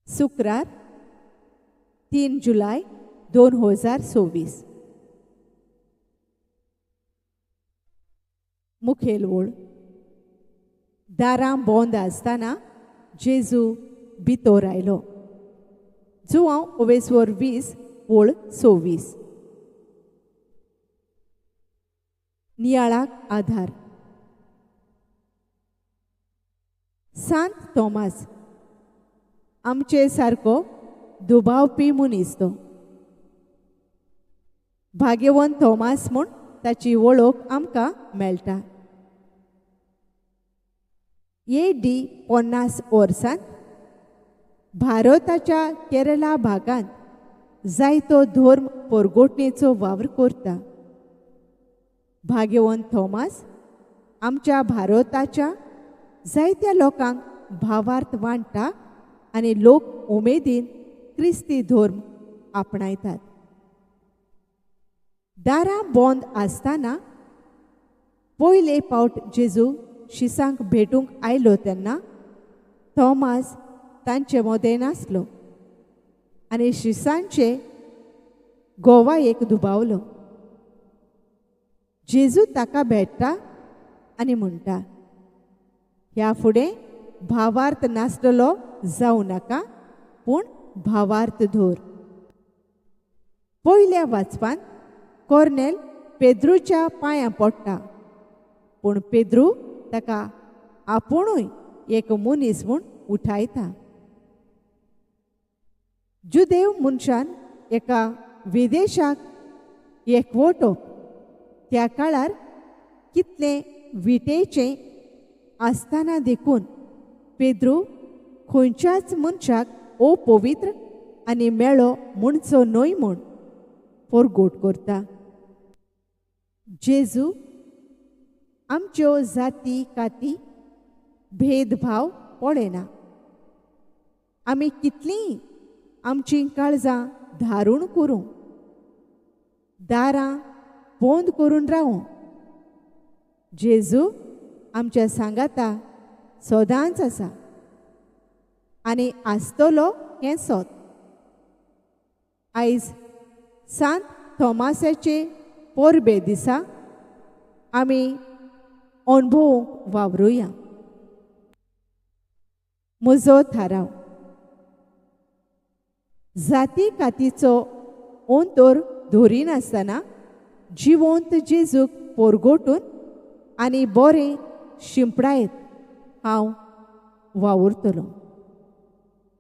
शुक्रार 3 जुलय 2026. मुखेल वळ. दारां बंद आसतना जेजू भितर आयलो. जुवांव ओवेसवर 20 वळ 26. नियाळाक आधार. सांत थॉमास आमचे सारको दुबावपी मनीस तो. भाग्यवंत थॉमास म्हूण ताची वळख आमकां मेळटा. AD 50 वर्सांत भारताच्या केरला भागांत जायतो धर्म परगोटणेचो वावर करता. भाग्यवंत थॉमास आमच्या भारताच्या जायत्या लोकांक भावार्थ वांट्टा आनी लोक उमेदीन क्रिस्ती धर्म आपणायतात. दारां बंद आसतना पयले पावट जेजू शिसांक भेटूंक आयलो तेन्ना थॉमास तांचे मदें नासलो आनी शिसांचे गोवा एक दुबावलो. जेजू ताका भेट्टा आनी म्हणटा, ह्या फुडें भावार्थ नासलेलो जावं नाका, पूण भावार्थ धर. पयल्या वाचपांत कोर्नेल पेद्रूच्या पांयां पडटा, पूण पेद्रू ताका आपुणूय एक मनीस म्हूण उठायता. जुदेव मनशान एका विदेशाक एकवटप त्या काळार कितलें विटेचें आसतना देखून पेद्रू खंयच्याच मनशाक अपवित्र आनी मेळो म्हणचो न्हय म्हूण परगोट करता. जेजू आमच्यो जाती काती भेदभाव पळयना. आमी कितलीं आमचीं काळजां धारून करूं, दारां बंद करून रावूं, जेजू आमच्या सांगाता सदांच आसा आनी आसतलो हें सत. आयज सांत थॉमासाचे परबे दिसा आमी अणभवूंक वावरुया. म्हजो थाराव. जाती कातीचो अंतर धरिनासतना जिवंत जेजूक परगोटून आनी बरें शिंपडायत हांव वावुरतलो.